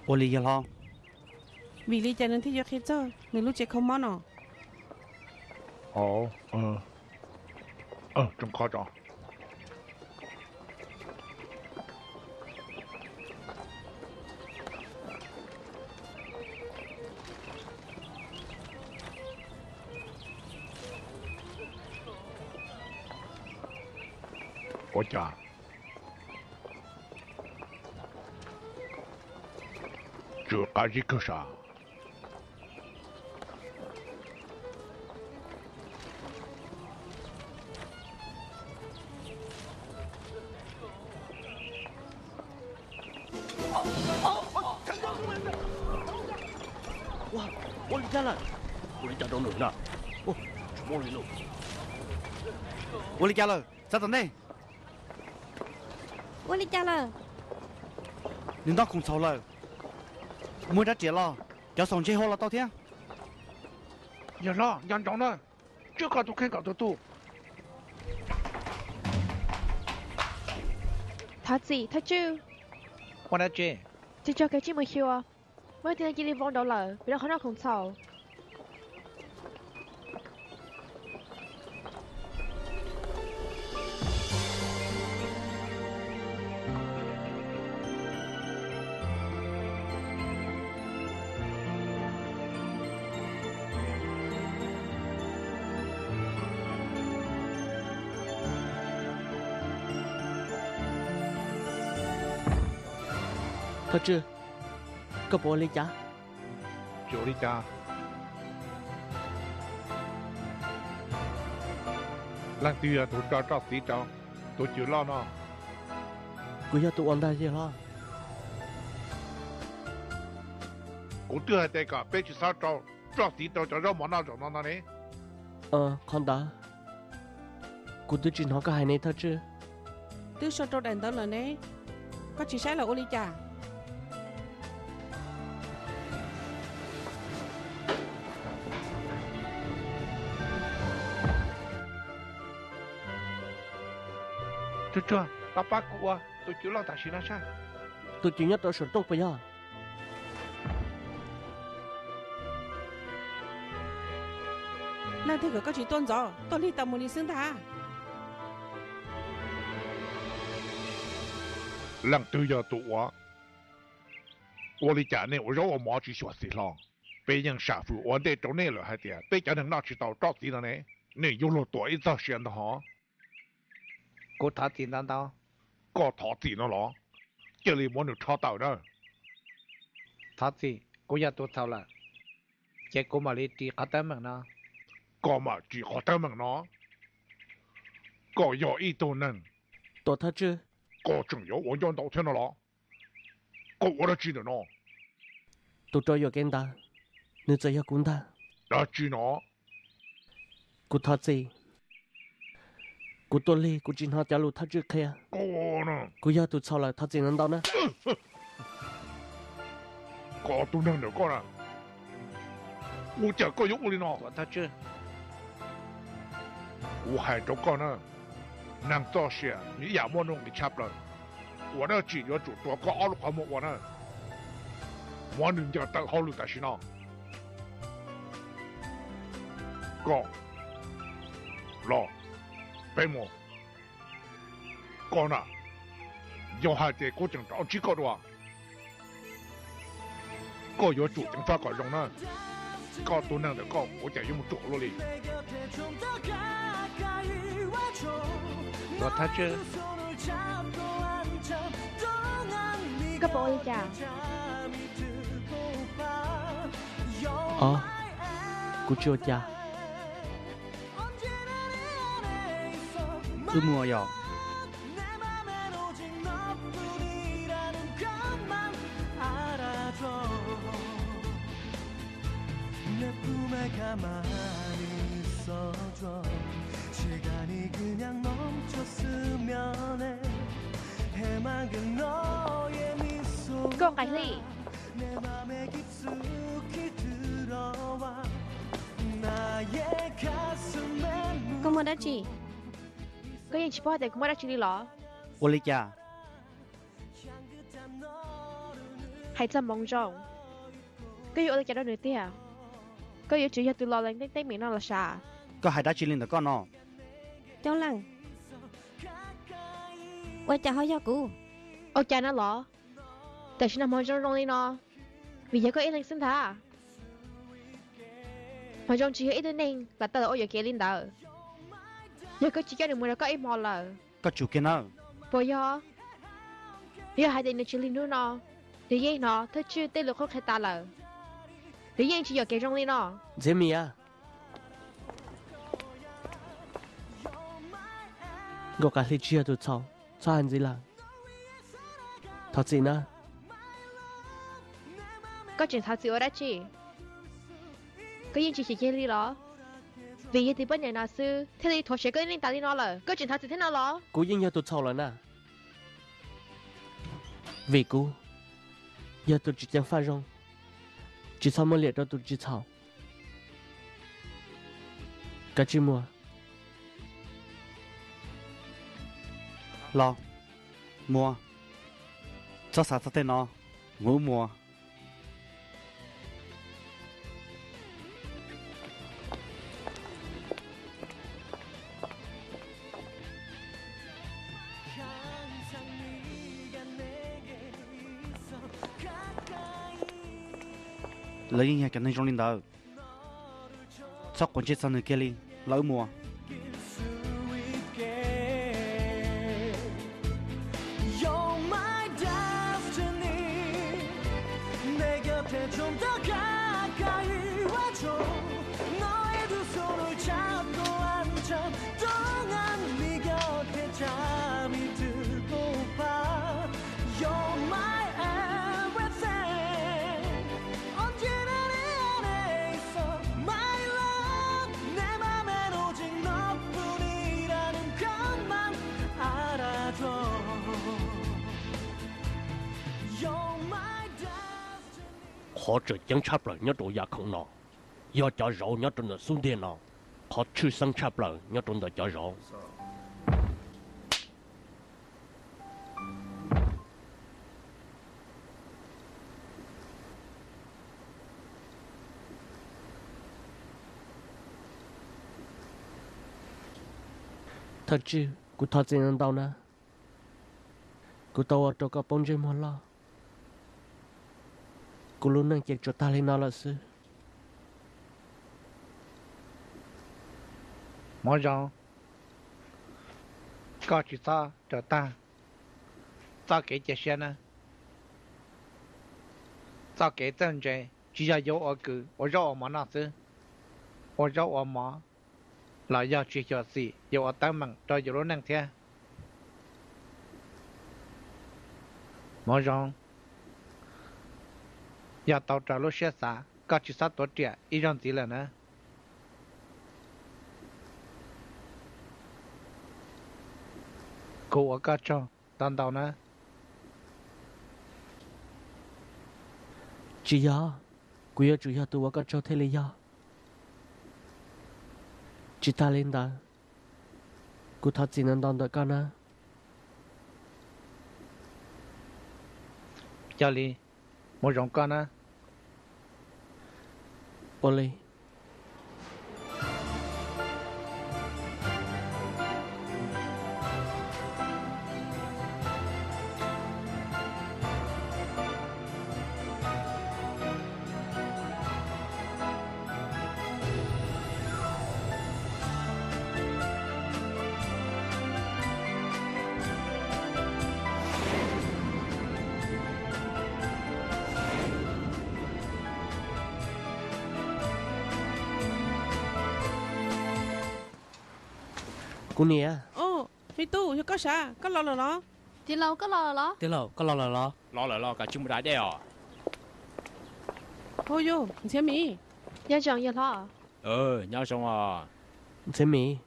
Ua li yog hlob? Vim li cas nws thiaj yuav qhia txog nws lub tsev kho mob no? Ov, tso qhov tso. Ua cas tsw qab zib kawg sav? Ua li cas lawm? Ua li cas rau nws na? Ua li cas lawm? Txav tom ntej. Ua li cas lawm? Nws nto khoom txhaum lawm. Muaj dab riam los, cov xaus ntsej hua los tau thiab. Yawg hlob, nco ntsoov na, tswb koj tus kheej kom tus tus. Thov txim, thawj tswj. Ua dab tsi? Tsis tso kev tsij mus xyuas. Muaj ib tug neeg cia li vau nraud lawm vim rau qhov noj khoom txhaum. Thawj tswj, koj puas ua li cas? Tsis ua li cas. Leej twg yog tus tso roj txiv rau tus cwm loj no? Kuv yog tus ua ntag yawg hlob. Kuv twb hais tias kom peb tsis txhob rau roj txiv rau cov zaub mov noj zaum no no ne. Qhov ntawd kuv twb tsis hnov koj hais ne thawj tswj. Twb sau rau daim ntawv lawm ne, koj tsis saib los ua li cas? Tsuag tsuag, pab pab kuv ua tus cwm loj tam sim no saib. Tus cwm nyob rau saum rooj puas yog? Leej twg kom koj tsis tuaj ntxov, tuaj lig tau mus li xwb ntag. Leej twg yog tus ua? Ua li cas nej ua zaub ua mov tsis xyuam xim hlo? Peb yeej sam fwm ua ntej rau nej lawm hais tias peb cov neeg noj tsis tau roj txiv no ne, nej yuav luag tuam ib txog sia ntag hov. Kuv thov txim ntau ntau. Koj thov txim no los? Cia li muab nws rho tawm na. Thov txim, kuv yog tus txhaum lawm, ces kuv mam li ris qhov teeb meem no. Koj mam ris qhov teeb meem no? Koj yog ib tug neeg. Tuam thawj tswj. Koj tseem yuav ua ncauj ntau thiab no los? Koj ua dab tsi ntawm no? Tus rau yuam kev ntawd, nws txawm yog kuv ntag. Dab tsi no? Kuv thov txim. Kuv tuaj lig kuv tsis hnov cov lus thawj tswj qhia. Kuv yog tus txhaum lawm, thov txim ntau ntau na. Koj tus neeg ntawm koj na, ua cas koj yuav ua li no? Kuv hais rau koj na, neeg txoj sia nws ib yam muaj nuj nqis tshaj plaws. Ua dab tsi yuav tsum tuav koj ob lub qhov muag ua na. Muab nws ncaws tawm hauj lwm tam sim no. Koj los, peb mus. Koj na, yog hais tias kuv tseem rov ntsib koj dua, koj yuav tsum ceev faj kom zoo na. Koj tus neeg ntawm koj kuv cas yuav mus ruam luaj li. Koj puas ua li cas? Ov, kuv tsis ua cas. Wb mus yom. Koj nqaim hli. Koj muaj dab tsi? Koj yeej tsis paub hais tias kuv muaj dab tsi li los? Ua li cas? Hais txog Hmoov Zoo, koj yuav ua li cas rau nws tiag? Koj yuav tsum yog tus los lees teeb teeb meem no los sav. Koj hais dab tsi li ntawm koj no? Coob Leej, ua cas ho yog kuv? Ua cas no los? Tam sim no Hmoov Zoo zoo li no vim yog koj ib leeg xwb ntag. Hmoov Zoo tsis yog ib tug neeg lam tau ua yuam kev li ntawd. Yog koj tsis coj nws mus nrog koj ib hmo lawm. Koj tsum kiag nawb. Puas yog? Yog hais tias nws tsis lig hnub no, nws yeej hnov thawj tswj tej lus qhuab qhia tas lawm. Nws yeej tsis yuam kev zoo li no. Ntxhiab Mis, Nkauj Qas Hli tsis yog tus txhaum, txhob hais ntxiv lawm. Thov txim nawb. Koj tseem thov txim ua dab tsi? Koj yeej tsis chim kiag li los? Vim yog tus poj niam no xwb thiaj li thuav siav koj ib leeg tas li no lawm, koj tseem thov txim thiab no los? Kuv yeej yog tus txhaum lawm na. Vim kuv yog tus tsis ceev faj zoo, tsis txhob muab liam rau tus tsis txhaum. Kav tsij mus. Los, mus, txhob xav txog tej no, mus wb mus. Lawv yeej yog cov neeg zoo li ntawd, txhob quav ntsej txog nws kiag li, los wb mus. Qhov tseem ceeb tshaj plaws nyob rau yam khoom no, yog cov zauv nyob rau ntawm xub ntiag no, qhov tshwj xeeb tshaj plaws nyob rau ntawm cov zauv. Thawj tswj, kuv thov txim ntau ntau na. Kuv tau ua rau koj poob ntsej muag loj. Kuv lub neej ces tsuas tag li no lawm xwb. Hmoov Zoo, koj tsis txhob raws tag txoj kev cia siab na. Txoj kev txawj ntse tsis yog yuav ua kws ua zaub ua mov noj xwb, ua zaub ua mov los yog tsis xyuam xim yuav ua teeb meem rau yus lub neej thiab. Hmoov Zoo, yog tau raws lub siab xav, koj tsis txhob tuav riam ib zaug ntxiv lawm na. Kuv ua koj tsaug ntau ntau na. Tsis yog, kuv yuav tsum yog tus ua koj tsaug thiaj li yog. Tsis tas li ntawd, kuv thov txim ntau ntau ntawm koj na. Cog li, Hmoov Zoo koj na. Ua li. Kuv niam. Me tub, yog koj sav, koj los lawm los? Tij laug, koj los lawm los? Tij laug, koj los lawm los? Los lawm los, kav tsij mus da dej os. Hauj yug, Ntxhiab Mis. Nyob zoo yawg hlob. Nyob zoo os. Ntxhiab Mis,